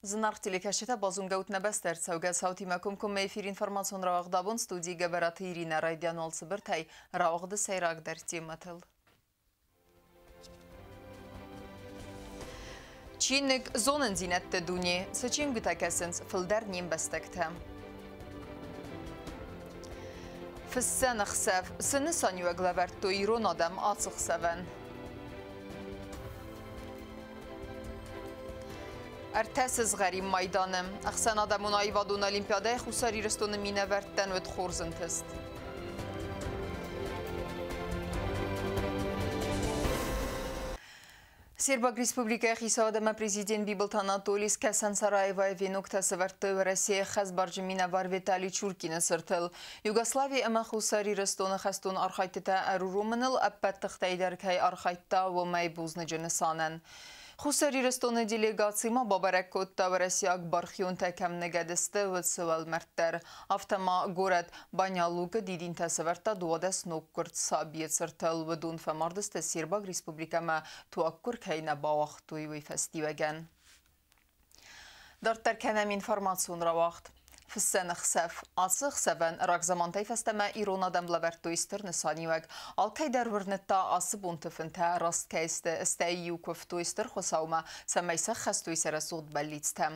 Зынаргъ телекӕсджытӕ, базонгӕ ут нӕ бӕстӕ ӕрцӕугӕ цаутимӕ комкоммӕ эфир информацион рауагъд абон, студийы Гӕбӕраты Иринӕ. Райдиан уал цыбыртӕй рауагъды сӕйрагдӕр темӕтыл. Чиныг «Зонындзинӕдты дуне». Цы чингуытӕ кӕсынц фылдӕр не мбӕстӕгтӕ? Фыссӕн ӕхсӕв. Цы нысаниуӕг лӕвӕрдтой ирон адӕм ацы хсӕвӕн? Ӕртӕ сызгъӕрин майданы. Ӕхсӕнадӕмон аивадон олимпиадӕйы Хуссар Ирыстоны минӕвӕрттӕн уыд хорз ӕнтыст. Сербаг Республикӕйы хицауад ӕмӕ президент Бибылты Анатолий Скӕсӕн Сараевайы веноктӕ сӕвӕрдтой Уӕрӕсейы хӕсбарджын минӕвар Виталий Чуркины цыртыл. Югославийы ӕмӕ Хуссар Ирыстоны хӕстон архайдтытӕ ӕруромыныл ӕппӕт тыхтӕй дӕр кӕй архайдта, уымӕй бузныджы нысанӕн. Хуссар Ирыстоны делегаци ма бабӕрӕг кодта, уӕрӕсейаг бархионтӕ кӕм ныгӕд сты, уыцы уӕлмӕрдтӕ дӕр. Афтӕ ма горӕт Баня-Лукы дидинтӕ сӕвӕрдта 12 ноггуырд сабийы цыртыл. Уыдон фӕмардысты, Сербаг республикӕмӕ туаггуыр кӕй нӕ бауагътой, уый фӕстиуӕгӕн. Дарддӕр кӕнӕм информацион рауагъд. Фыссӕн ӕхсӕв. Ацы ӕхсӕвӕн рагзамантӕй фӕстӕмӕ ирон адӕм лӕвӕрдтой стыр нысаниуӕг. Алкӕй дӕр уырныдта, ацы бонты фынтӕ раст кӕй сты, стӕй-иу куывтой стыр Хуыцаумӕ, цӕмӕй сӕххӕст уой сӕ рӕсугъд бӕллицтӕ.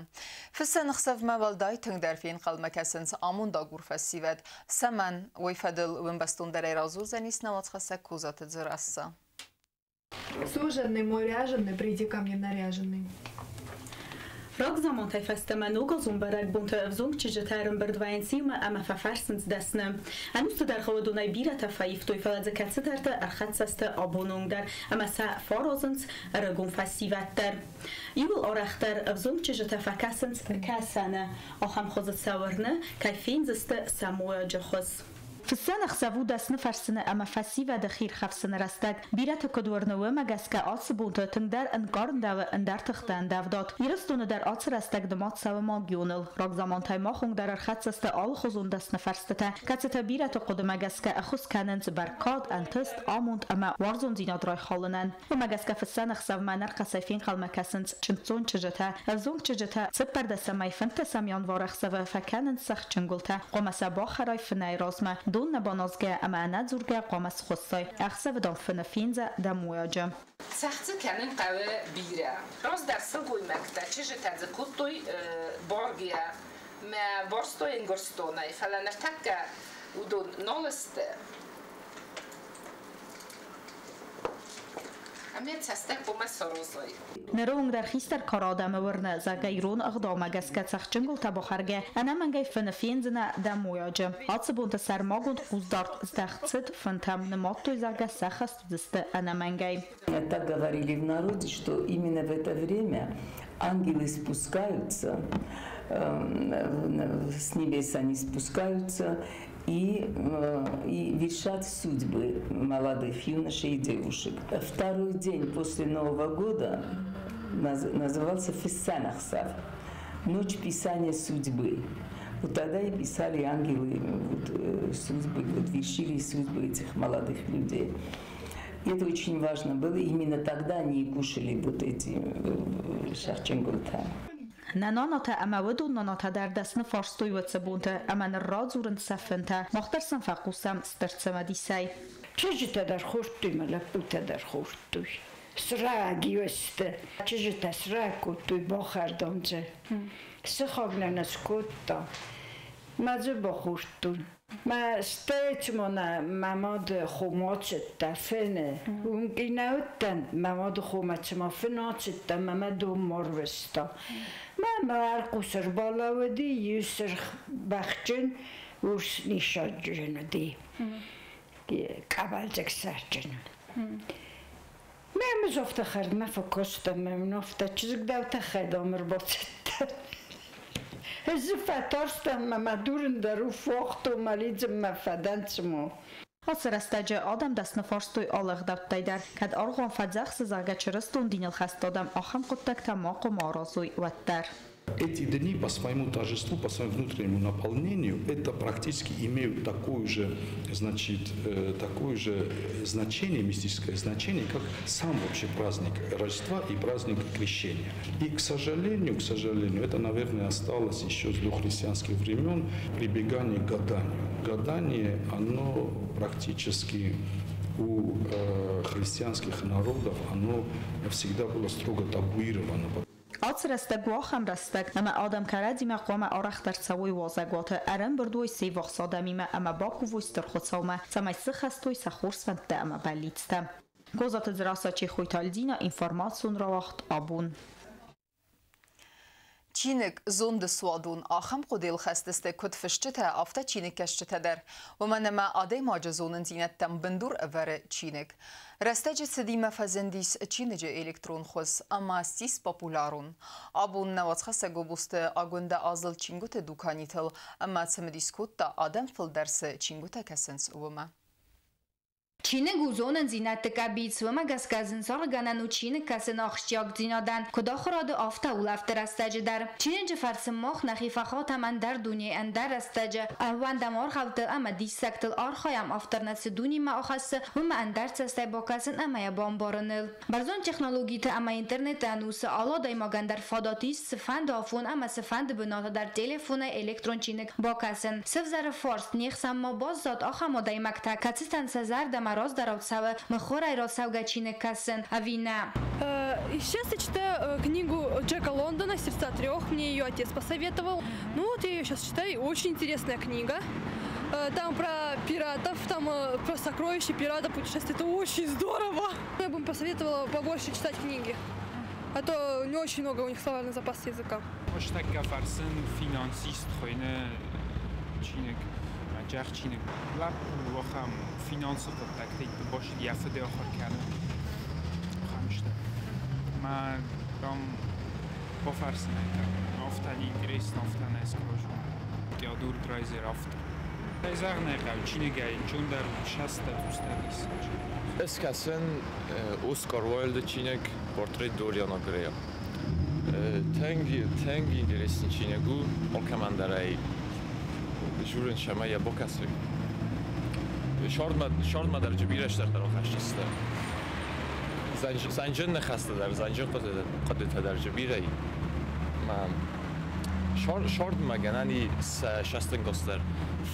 Фыссӕн ӕхсӕвмӕ уӕлдай тынгдӕр фенхъӕлмӕ кӕсынц амондагур фӕсивӕд. Цӕмӕн, уый фӕдыл уын бӕстондӕрӕй радзурдзӕнис нӕ уацхӕссӕг Козаты Дзерассӕ. Суженый мой ряженый, приди ко мне наряженный. Рагзамантӕй фӕстӕмӕ ногазон бӕрӕгбонты ӕвзонг чызджытӕ ӕрӕмбырд вӕййынц иумӕ ӕмӕ фӕфӕрсынц дӕсны. Ӕнусты дӕргъы уыдонӕй бирӕтӕ фӕивтой, фӕлӕ дзы кӕцыдӕртӕ ӕрхӕццӕ сты абоны онг дӕр ӕмӕ сӕ фӕаразынц ӕрыгон фӕсивӕд дӕр. Иууыл арӕхдӕр ӕвзонг чызджытӕ фӕкӕсынц кӕсӕны. Ахӕм хуызы сӕ уырны, кӕй фендзысты сӕ мойаджы хуыз. Фыссӕн ӕхсӕв у дӕсны фӕрсыны ӕмӕ фӕсивӕды хиирхӕфсыны рӕстӕг. Бирӕты куыд уырны, уымӕ гӕсгӕ ацы бонты тынгдӕр ӕнкъарындӕуы ӕндӕр тыхты ӕндӕвдад. Ирыстоны дӕр ацы рӕстӕг нымад цӕуы магионыл. Рагзамантӕй мах онг дӕр ӕрхӕццӕ сты алыхуызон дӕсны фӕрстытӕ, кӕцытӕ бирӕты хъуыдымӕ гӕсгӕ ӕххуыс кӕнынц бӕркад, ӕнтыст, амонд ӕмӕ уарзондзинад райхалынӕн. Уымӕ гӕсгӕ фыссӕн ӕхсӕвмӕ ӕнӕрхъӕцӕй фенхъӕлмӕ кӕсынц чындздзон чызджытӕ, ӕвзонг чызджытӕ 14 15 январы ӕхсӕвы фӕкӕнынц цӕхджын гуылтӕ, хъуамӕ сӕ бахӕрай фынӕй размӕ, дон нӕ баназгӕ ӕмӕ ӕнӕдзургӕ хъуамӕ схуыссай, ӕхсӕвы дам фыны фендзӕ дӕ мойаджы. Цӕхх кӕнын хъӕуы бирӕ. Раздӕр сылгоймӕгтӕ, чызджытӕ дзы кодтой баргӕ мӕ барстой ӕнгуырстонӕй, фӕлӕ ныртӕккӕ уыдон нал сты. Ӕмӕ цӕстӕ хъуамӕ саразай. Ныры онг дӕр хистӕр кары адӕмы уырны, зӕгъгӕ, ирон ӕгъдаумӕ гӕсгӕ цӕхджын гуылтӕ бахӕргӕ, ӕнӕмӕнгӕй фыны фендзынӕ дӕ мойаджы. Ацы бонты сӕрмагонд хъусдард здӕхт цыд фынтӕм, нымадтой, зӕгъгӕ, сӕххӕст уыдзысты ӕнӕмӕнгӕй. Так говорили в народе, что именно в это время ангелы спускаются, с небес они спускаются и вершат судьбы молодых юношей и девушек. Второй день после Нового года назывался Фыссӕн ӕхсӕв, ночь писания судьбы. Вот тогда и писали ангелы вот, судьбы, вот вершили судьбы этих молодых людей. И это очень важно было. Именно тогда они и кушали вот эти цӕхджын гуылтӕ. Нӕ нанатӕ ӕмӕ уыдон нанатӕ дӕр дӕсны фарстой уыцы бонты ӕмӕ ныр радзурынц сӕ фынтӕ. Мах дӕр сын фӕхъусӕм стыр цымыдисӕй. Чызджытӕ дӕр хордтой мӕ лӕппутӕ дӕр хордтой. Сраг сты. Чызджытӕ сраг кодтой бахӕрдон дзы. Сыхаг нӕ нӕ скодта. Мӕ дзы бахордтон. Мӕ стӕй цыма мӕ мады хомӕ ацыдтӕ фыны. Уым нӕ уыдтӕн, мӕ мады хомӕ цыма фыны ацыдтӕн, мӕ мӕ донмӕ арвыста. Мӕ мӕ ӕрхъус ӕрбалӕууыди, иу сырх бӕхджын урс нисаджын уыди, къӕбӕлдзыг сӕрджын. Мӕ мызофтӕ хӕрдмӕ фӕкодтам, мӕ мын чызг дӕу тыххӕй дам ӕрбацыдтӕн. Ӕз фӕтарстӕн, мӕ мӕ дурын дӕр уфогътон, мӕ лидзынмӕ фӕдӕн цыма. Ацы рӕстӕджы адӕм дӕсны фарстой алы ӕгъдӕуттӕй дӕр. Кӕд аргъуан фӕдзӕхсы, зӕгъгӕ, чырыстон диныл хӕст адӕм ахӕм хъуыддӕгтӕ ма хъуамӕ аразой, уӕддӕр. Эти дни по своему торжеству, по своему внутреннему наполнению, это практически имеют такое же, значит, такое же значение, мистическое значение, как сам вообще праздник Рождества и праздник Крещения. И, к сожалению, это, наверное, осталось еще с дохристианских времен, прибегание к гаданию. Гадание, оно практически у христианских народов, оно всегда было строго табуировано. Ацы рӕстӕг у ахӕм рӕстӕг, ӕмӕ адӕм кӕрӕдзимӕ хъуамӕ арӕхдӕр цӕуой уазӕгуаты, ӕрӕмбырд уой се ввахс адӕмимӕ ӕмӕ бакувой Стыр Хуыцаумӕ, цӕмӕй сыххӕст уой сӕ хорз фӕндтӕ ӕмӕ бӕллицтӕ. Гозаты Дзерассӕ, Чехойты Альдина, информацион рауагъд «Абон». Чиныг зонды суадон ахӕм хъуыдыйыл хӕст сты куыд фысджытӕ, афтӕ чиныгкӕсджытӕ дӕр. Уымӕн ӕмӕ адӕймаджы зонындзинӕдтӕм бындур ӕвӕры чиныг. Рӕстӕджы цыдимӕ фӕзындис чиныджы электрон хуыз ӕмӕ ссис популярон. Абон нӕ уацхӕссӕг областы Агуындӕ азылд чингуыты дуканитыл ӕмӕ цымыдис кодта, адӕм фылдӕр цы чингуытӕ кӕсынц, уымӕ. Чиныг у зонындзинӕдты къӕбиц, уымӕ гӕсгӕ зын саргъгӕнӕн у чиныг кӕсын ахсджиагдзинадӕн, куыд ахуырады, афтӕ улӕфты рӕстӕджы дӕр. Чиныджы фӕрцы мах нӕхи фӕхатӕм ӕндӕр дунейы, ӕндӕр рӕстӕджы, ӕууӕндӕм аргъӕуттыл ӕмӕ диссӕгтыл, архайӕм, автор нӕ цы дунемӕ ахӕссы, уымӕ ӕндӕр цӕстӕй бакӕсын ӕмӕ йӕ бамбарыныл. Бӕрзонд технологиты ӕмӕ интернеты ӕнусы алы адӕймагӕн дӕр фадат ис цыфӕнды афон ӕмӕ цыфӕнды бынаты дӕр телефонӕй электрон чиныг бакӕсын. Сӕвзӕры фарст, не хсӕн ма баззад ахӕм адӕймӕгтӕ, кӕцытӕн сӕ зӕрдӕмӕ раздӕрау цӕуы мыхуырӕй рацӕугӕ чиныг кӕсын, ӕви нӕ? Сейчас я читаю книгу Джека Лондона «Сердца трех». Мне ее отец посоветовал. Ну вот я ее сейчас читаю. Очень интересная книга. Там про пиратов, там про сокровища пиратов, путешествия. Это очень здорово. Я бы им посоветовала побольше читать книги. А то не очень много у них словарный запас языка. Финансист чиныг, джах чиныг. Лӕппу ахӕм финансы хъуыддӕгтӕй басыд йӕ фыды ахуыр кӕны. Ахӕм сты. Мӕ там бафӕрсын ӕй афтӕ неинтересно, афтӕ не скажу. Теодор Драйзер автор. Ӕй зӕгъын ӕй хъӕуы, чиныгӕй ӕнцондӕр у сӕстӕ цъустӕ диссаджы. Ez кӕсын Оскар Уайльды чиныг «Портрет Дориана Грея». Тынг, тынг интересный чиныг у, алкӕмӕн дӕр ӕй журын цӕмӕй йӕ бакӕсой. Сӕрдмӕ дӕр дзы бирӕ стырдӕр ахӕсдзысты. Зӕнджын ныхӕстӕ дӕр, зӕнджын хъуыдытӕ дӕр дзы бирӕ и. Сӕрдмӕ гӕнӕн и сӕ цӕстӕнгас дӕр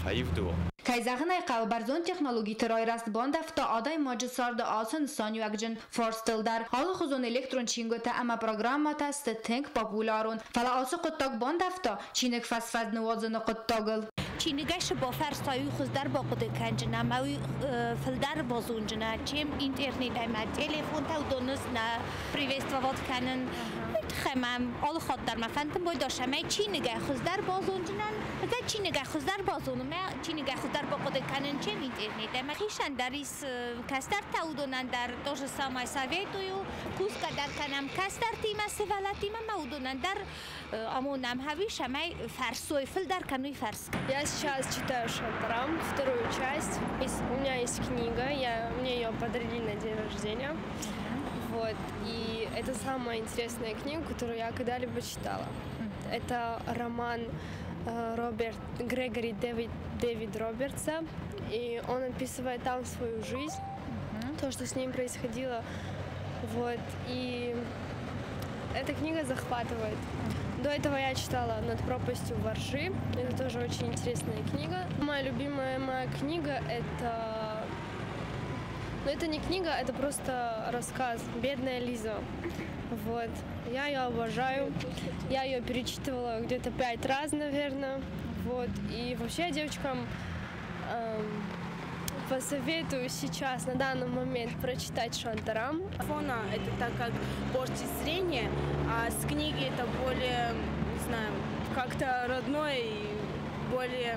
фӕивды уа. Кӕй зӕгъын ӕй хъӕуы, бӕрзонд технологиты райрӕзт бандӕвта адӕймаджы царды ацы нысаниуӕгджын фарстыл дӕр. Алыхуызон электрон чингуытӕ ӕмӕ программӕтӕ сты тынг популярон. Фӕлӕ ацы хъуыддаг бандӕвта чиныг фӕсфӕд ныуадзыны хъуыддагыл. Чиныгӕй цы бафӕрстай, уый хуыздӕр бахъуыды кӕнджын ӕмӕ уый фылдӕр базонджынӕ, чем интернет ӕмӕ телефонтӕ, уыдоны нӕ приветствовать кӕнын. Уый тыххӕй мӕм алы хатт дӕр мӕ фӕнды байдас, ӕмӕ чиныгӕй хуыздӕр базонджынӕн, чиныгӕй хуыздӕр базонын, мӕ чиныгӕй хуыздӕр бахъуыды кӕнын, чем интернет. Ӕмӕ хицӕн дӕр ис кӕстӕртӕ, уыдонӕн дӕр то же самое советую, кусгӕ дӕр кӕнӕм кӕстӕртимӕ, сывӕллӕттимӕ, мӕ уыдонӕн дӕр амонӕм хӕвис, ӕмӕ фӕрсой, фылдӕр кӕной фӕрсгӕ. Я сейчас читаю «Шантарам», вторую часть. У меня есть книга, мне ее подарили на день рождения. Вот. И это самая интересная книга, которую я когда-либо читала. Это роман Грегори Дэвид Робертса. И он описывает там свою жизнь, то, что с ним происходило. Вот. И эта книга захватывает. До этого я читала «Над пропастью во ржи». Это тоже очень интересная книга. Моя любимая моя книга – это... Но это не книга, это просто рассказ «Бедная Лиза». Вот. Я ее обожаю. Я ее перечитывала где-то 5 раз, наверное. Вот. И вообще я девочкам посоветую сейчас, на данный момент, прочитать «Шантарам». Фона – это так как портит зрение, а с книги это более, не знаю, как-то родное и более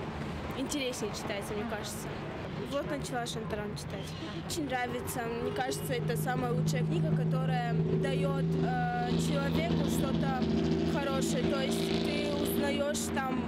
интереснее читается, мне кажется. Вот начала «Шантарам» читать. Очень нравится. Мне кажется, это самая лучшая книга, которая дает человеку что-то хорошее. То есть ты узнаешь там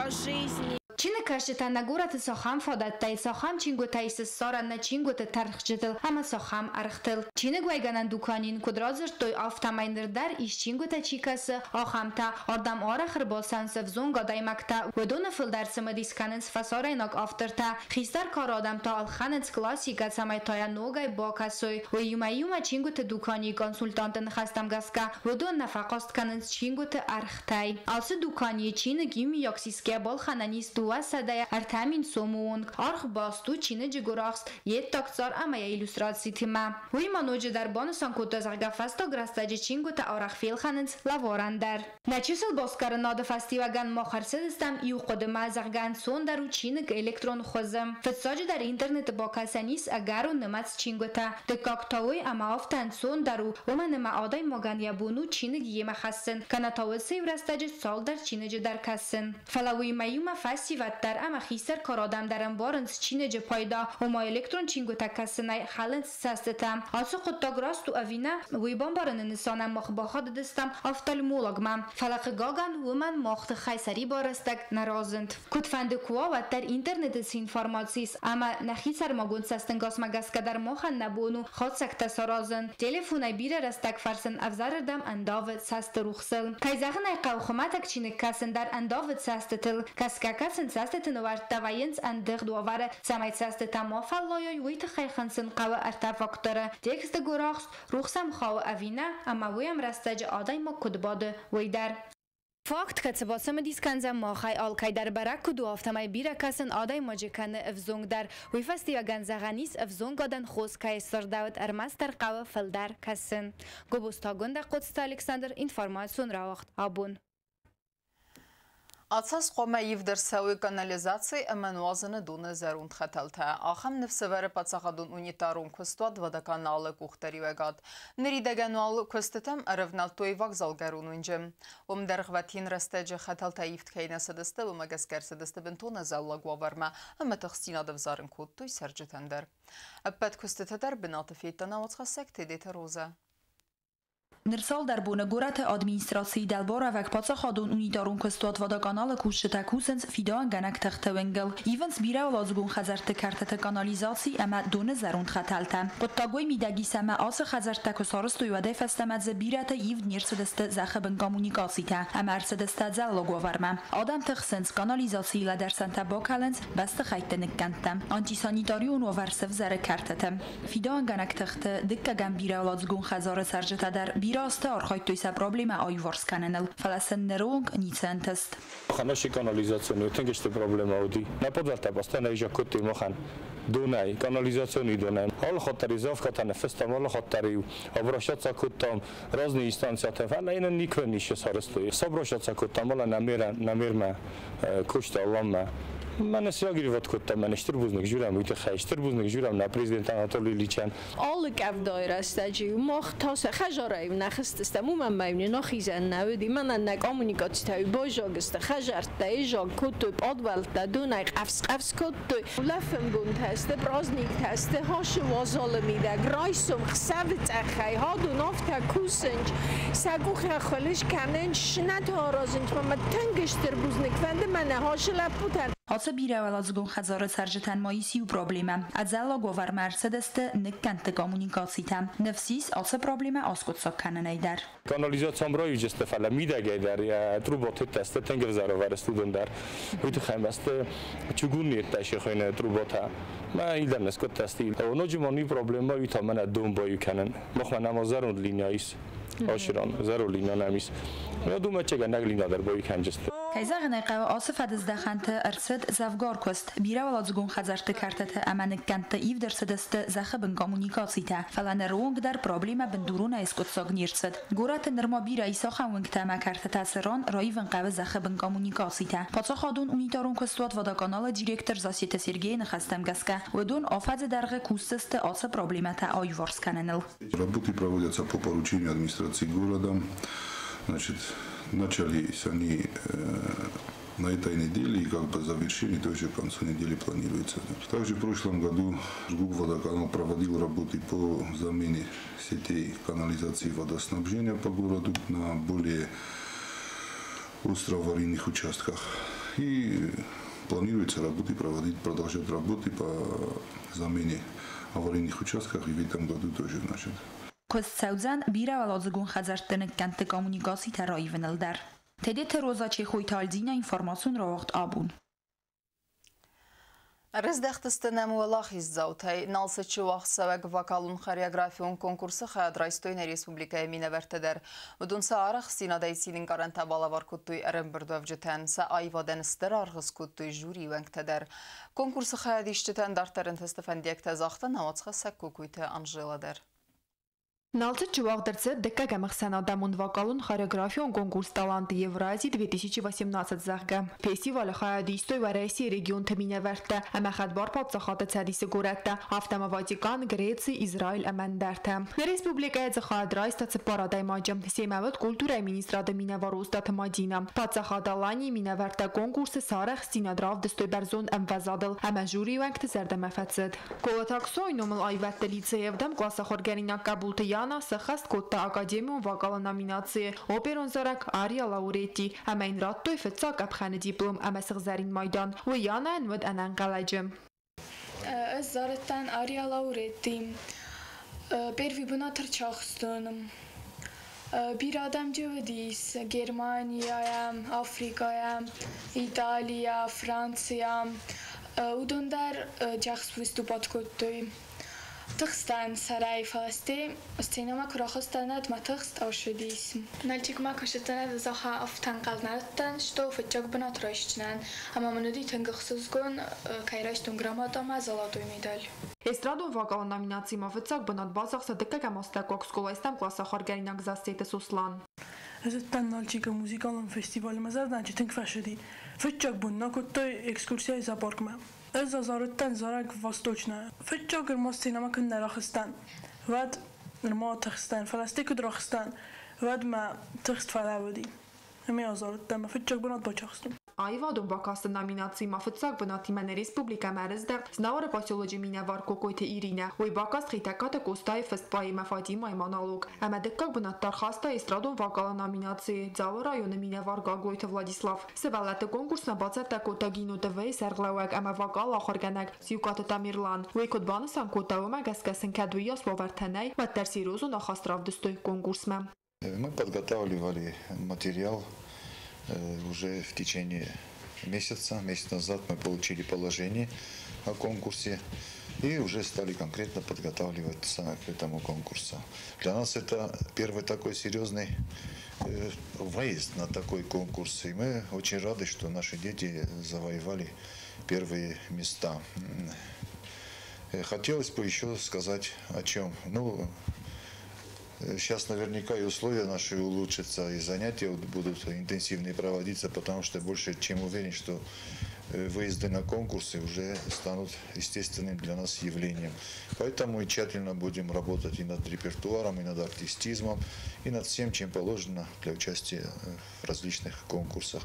о жизни. Чиныг Чиныгкӕсджытӕ нӕ горӕты цахӕм фадӕттӕй, цахӕм чингуытӕ ис ссарӕн нӕ чингуыты тӕрхджытыл ӕмӕ цахӕм ӕргътыл. Чиныгуӕйгӕнӕн дуканийы куыд радзырдтой, афтӕмӕй ныр дӕр ис чингуытӕ чи кӕсы, ахӕмтӕ. Ардӕм арӕх ӕрбацӕуынц ӕвзонг адӕймӕгтӕ. Уыдоны фылдӕр цымыдис кӕнынц фӕсарӕйнаг автортӕ. Хистӕр кары адӕм та ӕлхӕнынц классикӕ, цӕмӕй та йӕ ногӕй бакӕсой. Уыимӕ иумӕ чингуыты дуканийы консультанты ныхӕстӕм гӕсгӕ, уыдон нӕ фӕхъаст кӕнынц чингуыты ӕргътӕй. Ацы дуканийы чиныг иумиаг сисгӕ балхӕнӕн ис 203 000 сомы онг. Аргъ баст у чиныджы гуырахст, йе ддаг цъар ӕмӕ йӕ иллюстрацитимӕ. Уый ма ноджыдӕр банысан кодта, зӕгъгӕ, фӕстаг рӕстӕджы чингуытӕ арӕх фелхӕнынц лӕварӕн дӕр. Нӕ чысыл басгарынады фӕстиуӕгӕн мах ӕрцыдыстӕм иу хъуыдымӕ, зӕгъгӕ, ӕнцондӕр у чиныг электрон хуызы. Фыццаджыдӕр интернеты бакӕсӕн ис ӕгӕрон нымӕц чингуытӕ. Дыккаг та уый, ӕмӕ афтӕ ӕнцондӕр у, уымӕн ӕмӕ адӕймагӕн йӕ бон у чиныг йемӕ хӕссын, кӕнӕ та уыцы иу рӕстӕджы цалдӕр чиныджы дӕр кӕсын. Фӕлӕ уыимӕ иумӕ фӕсивӕд дӕр ӕмӕ хистӕр кары адӕм дӕр ӕмбарынц чиныджы пайда, ома электрон чингуытӕ кӕсынӕй хӕлынц цӕстытӕ. Ацы хъуыддаг раст у ӕви нӕ, уый бамбарыны нысанӕн мах бахатыдыстӕм офтальмологмӕ. Фӕлӕ хъыгагӕн, уымӕн мах тыххӕй сӕрибар рӕстӕг нӕ разынд. Куыдфӕнды куы уа, уӕддӕр интернеты цы информаци ис ӕмӕ нӕхи сӕрмагонд цӕстӕнгасмӕ гӕсгӕ дӕр махӕн нӕ бон у хатдзӕгтӕ саразын. Телефонӕй бирӕ рӕстӕг фӕрсын ӕвзӕрырдӕм ӕндавы цӕсты рухсыл. Кӕй зӕгъын ӕй хъӕуы, хуымӕтӕг чиныг кӕсын дӕр ӕндавы цӕстытыл. Кӕсгӕ-кӕсын цӕстыты нуӕрттӕ вӕййынц ӕндыгъд уавӕры, цӕмӕй цӕстытӕ ма фӕллайой, уый тыххӕй хынцын хъӕуы ӕртӕ факторы: тексты гуырахст, рухс ӕм хауы ӕви нӕ, ӕмӕ уый ӕмрӕстӕджы адӕймаг куыд бады, уый дӕр. Факт, кӕцы бацымыдис кӕндзӕн махӕй алкӕй дӕр, бӕрӕг куыд у, афтӕмӕй бирӕ кӕсын адӕймаджы кӕны ӕвзонгдӕр. Уый фӕстиуӕгӕн зӕгъӕн ис, ӕвзонгадӕн хос кӕй ссардӕуыд, ӕрмӕстдӕр хъӕуы фылдӕр кӕсын. Гобозты Агуындӕ, Хъоцыты Александр, информацион рауагъд Абон. Ацаз хъуамӕ ивд ӕрцӕуой канализаци ӕмӕ нуазыны доны зӕронд хӕтӕлтӕ. Ахӕм ныфс ӕвӕры паддзахадон унитарон куыстуат Водоканал-ы къухдариуӕгад. Ныридӕгӕн уал куыстытӕм ӕрӕвнӕлдтой вокзалгӕрон уынджы. Уым дӕргъвӕтин рӕстӕджы хӕтӕлтӕ ивд кӕй нӕ цыдысты, уымӕ гӕсгӕ ӕрцыдысты бынтон ӕдзӕллаг уавӕрмӕ ӕмӕ тыхстдзинад ӕвзарын кодтой цӕрджытӕн дӕр. Ӕппӕт куыстытӕ дӕр бынаты федта нӕ уацхӕссӕг Тедеты Розӕ. Ныр цалдӕр боны горӕты администрацийы дӕлбарӕвӕг паддзахадон унитарон куыстуат Водоканал-ы кусджытӕ кусынц фидауӕнгӕнӕг тыхты уынгыл. Ивынц бирӕуӕладзыгон хӕдзӕртты кӕртыты канализаци ӕмӕ доны зӕронд хӕтӕлтӕ. Хъуыддаг уый мидӕг ис ӕмӕ ацы хӕдзӕрттӕ куы сарӕзтой, уӕдӕй фӕстӕмӕ дзы бирӕтӕ ивд не рцыдысты зӕххы бын коммуникацитӕ ӕмӕ ӕрцыдысты ӕдзӕллаг уавӕрмӕ. Адӕм тыхсынц, канализацийы лӕдӕрсӕнтӕ бакӕлынц бӕстыхӕйтты ныккӕндтӕ. Антисанитарион уавӕр сӕвзӕры кӕртыты. Фидауӕнгӕнӕг тыхты дыккӕгӕм бирӕуӕладзыгон хӕдзары цӕрджытӕ дӕр бирӕ азты архайдтой сӕ проблемӕ аиуварс кӕныныл, фӕлӕ сын ныры онг ницы ӕнтыст. Ханаши канализационы тынг стыр проблемӕ уыди. Нӕ подвалтӕ постоянно изӕг кодтой махӕн донӕй, канализационный донӕй. Алы хатт дӕр заявкӕтӕ ныффыстам, алы хатт дӕр-иу обращаться кодтам разные инстанциятӕм, фӕлӕ йын никуы ницы сарӕзтой. Собращаться кодтам, ала нӕ мэрмӕ, Косты Аланмӕ. Мӕнӕ среагировать кодта, мӕнӕ стыр бузныг журӕм уый тыххӕй, стыр бузныг журӕм нӕ президент Анатолий Ильичӕн. Алы къӕвдайы рӕстӕджы мах та сӕ хӕдзарӕй нӕ хызтыстӕм, уымӕн ма иу не нахизӕн нӕ уыди, мӕнӕн нӕ коммуникацитӕ байзаг сты, хӕдзӕрттӕ изаг кодтой, пъадвӕлттӕ донӕй къӕфс-къӕфс кодтой. Улӕфӕн бонтӕ сты, праздниктӕ сты, хасы уазалы мидӕг, райсом, хсӕвы цъӕхӕй, хадон афтӕ кусынч, сӕ къухӕй хъуылыс кӕнынч, сынӕтӕ аразынч, мӕ тынг стыр бузныг фӕнды мӕнӕ хасы лӕппутӕн. Ацы бирӕуӕладзыгон хӕдзары цӕрджытӕн ма ис иу проблемӕ. Ӕдзӕллаг уавӕрмӕ ӕрцыдысты ныккӕндты коммуникацитӕ. Ныфс ис, ацы проблемӕ аскъуыддзаг кӕнынӕй дӕр. Канализацион раивджысты, фӕлӕ мидӕгӕй дӕр йӕ трубатӕ сты тынг ӕвзӕр уавӕры сты уыдон дӕр. Уый тыххӕй ма сты чугунные ттӕсихойны трубатӕ. Мӕ илдӕр скъуыдтӕ сты. Ноджы ма иу проблемӕ уый та мӕнӕ дон баиу кӕнын. Махмӕ нӕма зӕронд линия ис. Оширон, зӕронд линия нӕм ис. Думӕччегӕнӕг линия дӕр баиу кӕнджысты. Кӕй зӕгъын ӕй хъӕуы, ацы фӕдыздӕхӕнты ӕрцыд дзӕвгар куыст. Бирӕуӕладзыгон хӕдзӕртты кӕртыты ӕмӕ ныккӕндты ивд ӕрцыдысты зӕххы бын коммуникацитӕ, фӕлӕ ныры онг дӕр проблемӕ бындуронӕй скъуыддзаг не рцыд. Горӕты нырма бирӕ ис ахӕм уынгтӕ ӕмӕ кӕртытӕ, цы ран раивын хъӕуы зӕххы бын коммуникацитӕ. Паддзахадон унитарон куыстуат Водоканал-ы директор Зассеты Сергейы ныхӕстӕм гӕсгӕ, уыдон афӕдзы дӕргъы кусдзысты ацы проблемӕтӕ аиуварс кӕныныл. Работы проводятся по поручению администрации города. Значит, начались они на этой неделе и как бы завершение тоже к концу недели планируется. Также в прошлом году ЖГУП «Водоканал» проводил работы по замене сетей канализации и водоснабжения по городу на более остро аварийных участках. И Планируется работы проводить, продолжать работы по замене аварийных участков и в этом году тоже, значит. Куыст цӕудзӕн бирӕуӕладзыгон хӕдзӕртты ныккӕндты коммуникацитӕ раивыныл дӕр. Тедеты Роза, Чехойты Альдина, информацион рауагъд «Абон». Рыздӕхтысты нӕм уӕлахиздзаутӕй. Налцыччы уагъдцӕуӕг вокалон-хореографион конкурсы хайад райстой нӕ республикӕйы минӕвӕрттӕ дӕр. Уыдон сӕ арӕхстдзинадӕй цинӕнкъарӕнтӕ балӕвар кодтой ӕрӕмбырдуӕвджытӕн, сӕ аивадӕн стыр аргъ скодтой жюрийы уӕнгтӕ дӕр. Конкурсы хайадисджытӕн дарддӕр ӕнтысты фӕндиӕгтӕ загъта нӕ уацхӕссӕг Кокойты Анжела дӕр. Налцыччы уагъд ӕрцыд дыккӕгӕм ӕхсӕнадӕмон вокалон-хореографион конкурс «Таланты Евразии 2018», зӕгъгӕ. Фестивалы хайад истой Уӕрӕсейы регионты минӕвӕрттӕ ӕмӕ Хӕдбар паддзахады Цӕдисы горӕттӕ, афтӕ ма Ватикан, Греци, Израиль ӕмӕ ӕндӕртӕ. Нӕ республикӕйы дзы хайад райста цыппар адӕймаджы. Семӕ уыд культурӕйы министрады минӕвар Остъаты Мадинӕ. Паддзахад Аланийы минӕвӕрттӕ конкурсы сӕ арӕхстдзинад равдыстой бӕрзонд ӕмвӕзадыл ӕмӕ жюрийы уӕнгты зӕрдӕмӕ фӕцыд. Колыты Аксойы номыл аивӕдты лицейы ӕвдӕм къласы ахуыргӕнинаг Къӕбулты Яна сӕххӕст кодта академион вокалы номинацийы оперон зарӕг Ария Лауретти ӕмӕ йын радтой фыццаг къӕпхӕны диплом ӕмӕ сыгъзӕрин майдан. Уый Янайӕн уыд ӕнӕнхъӕлӕджы. Ӕз зарыдтӕн Ария Лауретти. Первый бынат ӕрцахстон. Бирӕ адӕм уыдис Германийӕ, Африкӕйӕ, Италийӕ, Францийӕ. Уыдон дӕр джахс выступать кодтой. Тыхстӕн сӕрӕй, фӕлӕ стӕй сценӕмӕ куы рахызтӕн, мӕ тыхст ӕрцыдис. Нальчикмӕ кӕсыдтӕн, ӕз ахӕм афтӕ ӕнхъӕл нӕ уыдтӕн, что фыццаг бынат райсдзынӕн. Ӕмӕ мын уыди тынг ӕхсызгон, кӕй райстон грамота ӕмӕ золотой медаль. Эстрадон вокалы номинацийы ма фыццаг бынат бацахста дыккӕгӕм астӕуккаг скъолайы ӕстӕм къласы ахуыргӕнинаг Зассеты Сослан. Ӕз уыдтӕн Нальчикы музыкалон фестивалы, мӕ зӕрдӕ тынг фӕцыди. Фыццаг бон нӕ кодтой экскурсияйы зоопаркмӕ. Ӕз азарыдтӕн зарӕг «Восточная». Фыццаг ӕрмӕст сценӕмӕ куы нӕ рахызтӕн, уӕд нырма тыхстӕн, фӕлӕ стӕй куыд рахызтӕн, уӕд мӕ тыхст фӕлӕууыди. Ӕмӕ азарыдтӕн, мӕ фыццаг бынат бацахстон. Аивадон бакасты номинацийы ма фыццаг бынатимӕ нӕ республикӕмӕ ӕрыздӕхт Знауыры поселочы минӕвар Кокойты Иринӕ. Уый бакаст Хетӕгкаты Къостайы фыст поэмӕ «Фатимайы монолог». Ӕмӕ дыккаг бынат дӕр хаста эстрадон вокалы номинацийы Дзауы районы минӕвар Гаглойты Владислав. Сывӕллӕтты конкурсмӕ бацӕттӕ кодта Гино ТВ-йы сӕргълӕууӕг ӕмӕ вокалы ахуыргӕнӕг Сиукъаты Тамерлан. Уый куыд банысан кодта, уымӕ гӕсгӕ сын кӕд уыйас уавӕртӕ нӕй, уӕддӕр серьезон ахаст равдыстой конкурсмӕ. Мы подготавливали материал уже в течение месяца. Месяц назад мы получили положение о конкурсе и уже стали конкретно подготавливаться к этому конкурсу. Для нас это первый такой серьезный выезд на такой конкурс. И мы очень рады, что наши дети завоевали первые места. Хотелось бы еще сказать о чем. Ну, сейчас наверняка и условия наши улучшатся, и занятия будут интенсивнее проводиться, потому что больше чем уверен, что выезды на конкурсы уже станут естественным для нас явлением. Поэтому и тщательно будем работать и над репертуаром, и над артистизмом, и над всем, чем положено для участия в различных конкурсах.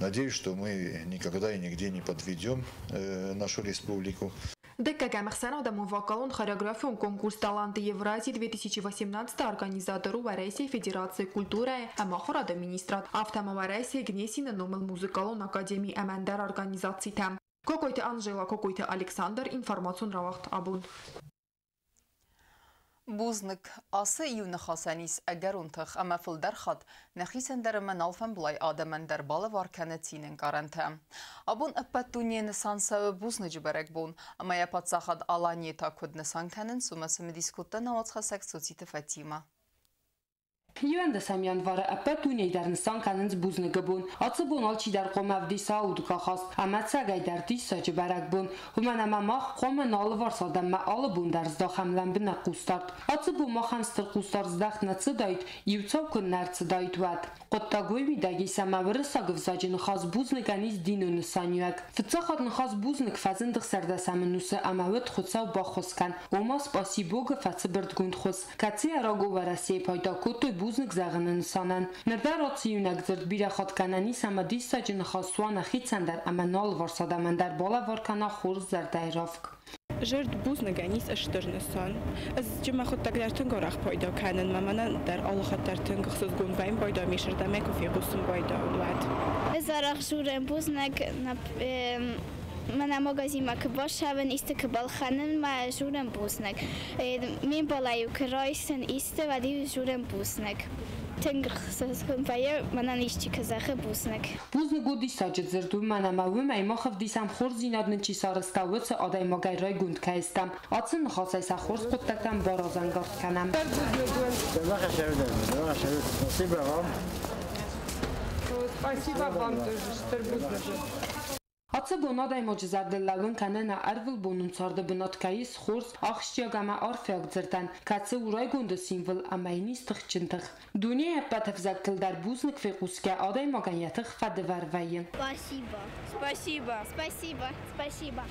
Надеюсь, что мы никогда и нигде не подведем нашу республику. Дыккӕгӕм ӕхсӕнадӕмон вокалон хореографион конкурс «Таланты Евразии 2018» организатор у Уӕрӕсейы Федерацийы культурӕйы ӕмӕ ахуырады министрад, афтӕ ма Уӕрӕсейы Гнесины номыл музыкалон академи ӕмӕ ӕндӕр организацитӕ. Кокойты Анжела, Кокойты Александр, информацион рауагъд «Абон». Бузныг. Ацы иу ныхасӕн ис ӕгӕрон тых ӕмӕ фылдӕр хатт нӕхицӕн дӕр ӕмӕ нӕ алфӕмблай адӕмӕн дӕр балӕвар кӕны цинӕнкъарӕнтӕ. Абон ӕппӕт дунейы нысан цӕуы бузныджы бӕрӕгбон, ӕмӕ йӕ паддзахад Аланийы та куыд нысан кӕнынц, уымӕ цымыдис кодта нӕ уацхӕссӕг Цоциты Фатимӕ. 11 январы ӕппӕт дунейы дӕр нысан кӕнынц бузныгы бон. Ацы бон алчидӕр хъуамӕ ӕвдиса удгахаст ӕмӕ ӕцӕгӕйдӕр диссаджы бӕрӕгбон. Уымӕн ӕмӕ мах хъуамӕ нӕ алыварс адӕммӕ алы бон дӕр здахӕм лӕмбынӕг хъусдард. Ацы бон махӕн стыр хъусдард здӕхт нӕ цыдаид, иу цау куы нӕ ӕрцыдаид, уӕд. Хъуыддаг уый мидӕг ис, ӕмӕ уырыссаг ӕвзаджы ныхас бузныг-ӕн ис динон нысаниуӕг. Фыццаг хатт ныхас бузныг фӕзынд ӕхсӕрдӕсӕм ӕнусы ӕмӕ уӕд Хуыцау баххуыс кӕн, ома «Спаси Бог»-ы фӕцыбырдгонд хуыз, кӕцыйӕ рагон Уӕрӕсейы пайда кодтой бузныг зӕгъыны нысанӕн. Ныр дӕр ацы иунӕг дзырд бирӕ хатт гӕнӕн ис ӕмӕ диссаджы ныхас суа нӕхицӕн дӕр ӕмӕ нӕ алыварс адӕмӕн дӕр балӕвар кӕна хорз зӕрдӕйы равг. Зӕрд бузныг-ӕн ис стыр нысан. Ӕз мӕхуыдтӕг дӕр тынг арӕх пайда кӕнын, мӕ мӕнӕн дӕр алыхатт дӕр тынг ӕхсызгон вӕййы пайда ме сӕрдӕмӕ куы фехъусын пайда, уӕд. Ӕз арӕх дзурӕм бузныг, мӕнӕ магазинмӕ куы бацӕуын, исты куы балхӕнын, мӕ дзурӕм бузныг. Ме мбалӕй-иу куы райсын исты, уӕд-иу дзурӕм бузныг. Тынг ӕхсызгон вӕййы, мӕнӕн исчи куы зӕгъы бузныг. Бузныг у диссаджы дзырд, уымӕн ӕмӕ уымӕй мах ӕвдисӕм хорздзинад нын чи сарӕзта, уыцы адӕймагӕй райгонд кӕй стӕм. Ацы ныхасӕй сӕ хорз хъуыддӕгтӕм баразӕнгард кӕнӕм. Спасибо вам. Спасибо вам тоже, стыр бузныг. Ацы бон адӕймаджы зӕрдыл лӕууын кӕны нӕ ӕрвылбонон царды бынат кӕй ис хорз, ахсджиаг ӕмӕ арфиаг дзырдӕн, кӕцы у райгонды символ ӕмӕ йын ис тыхджын тых. Дунейы ӕппӕт ӕвзӕгтыл дӕр бузныг фехъусгӕ адӕймагӕн йӕ тых фӕдывӕр вӕййы. Спасибо. Спасибо. Спасибо. Спасибо.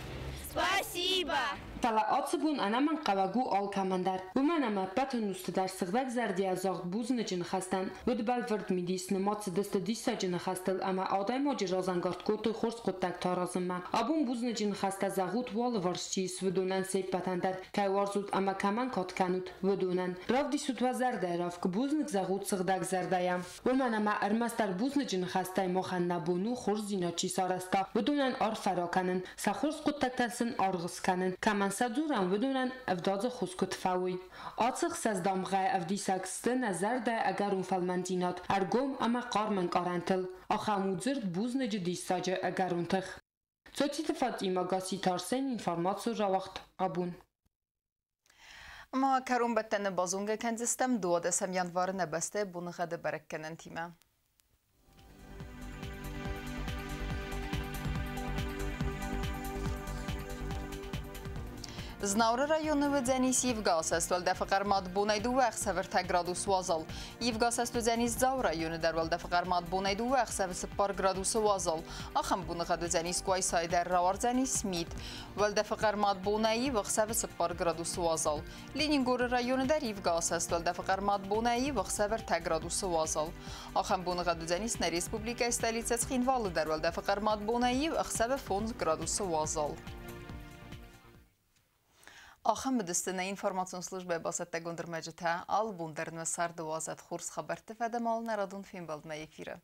Спасибо! Фӕлӕ ацы бон ӕнӕмӕнгхъӕуӕг у алкӕмӕн дӕр, уымӕн ӕмӕ ӕппӕт ӕнусты дӕр сыгъдӕг зӕрдийӕ загъд бузныджы ныхӕстӕн уыд бӕлвырд мидис, нымад цыдысты диссаджы ныхӕстыл ӕмӕ адӕймаджы разӕнгард кодтой хорз хъуыддӕгтӕ аразынмӕ. Абон бузныджы ныхӕстӕ зӕгъут, уӕ алыварс чи ис, уыдонӕн се ппӕтӕн дӕр, кӕй уарзут ӕмӕ кӕмӕн кад кӕнут, уыдонӕн. Равдисут уӕ зӕрдӕйы равг, бузныг зӕгъут сыгъдӕг зӕрдӕйӕ. Уымӕн ӕмӕ ӕрмӕстдӕр бузныджы ныхӕстӕй махӕн нӕ бон у хорздзинад чи сарӕзта, уыдонӕн арфӕ ракӕнын, сӕ хорз хъуыддӕгтӕн сын аргъ скӕнын, кӕмӕн сӕ дзурӕм, уыдонӕн ӕвдадзы хос куыд фӕуой. Ацы хсӕз дамгъӕйы ӕвдисӕг сты нӕ зӕрдӕйы ӕгӕрон фӕлмӕндзинад, ӕргом ӕмӕ хъарм ӕнкъарӕнтыл. Ахӕм у дзырд бузныджы диссаджы ӕгӕрон тых. Цоциты Фатимӕ, Гасситы Арсен, информацион рауагъд Абон. Ма кӕронбӕттӕны базонгӕ кӕндзыстӕм 12 январы нӕ бӕстӕйы боныгъӕды бӕрӕггӕнӕнтимӕ. Знауыры районы уыдзӕнис ивгӕ асӕст, уӕлдӕфы хъӕрмад бонӕй 2 ӕхсӕвы 3 градус уазал. Ивгӕ асӕст уыдзӕнис Дзауы районы дӕр, уӕлдӕфы хъӕрмад бонӕй 2 ӕхсӕвы 4 градусы уазал. Ахӕм боныгъӕд уыдзӕнис Къуайсайы дӕр, рауардзӕнис мит. Уӕлдӕфы хъӕрмад бонӕй ив ӕхсӕвы 4 градусы уазал. Ленингоры районы дӕр ивгӕ асӕст, уӕлдӕфы хъӕрмад бонӕй ив ӕхсӕвы 3 градусы уазал. Ахӕм боныгъӕд уыдзӕнис нӕ республикӕйы столицӕ Цхинвалы дӕр, уӕлдӕфы хъӕрмад бонӕй ив ӕхсӕвы 5 градусы уазал. Ахӕм уыдысты нӕ информацион службӕйы бацӕттӕгонд ӕрмӕджытӕ. Алы бон дӕр нӕ царды уадзӕд хорз хабӕртты фӕдӕм алы нӕ радон фембӕлдмӕ эфиры.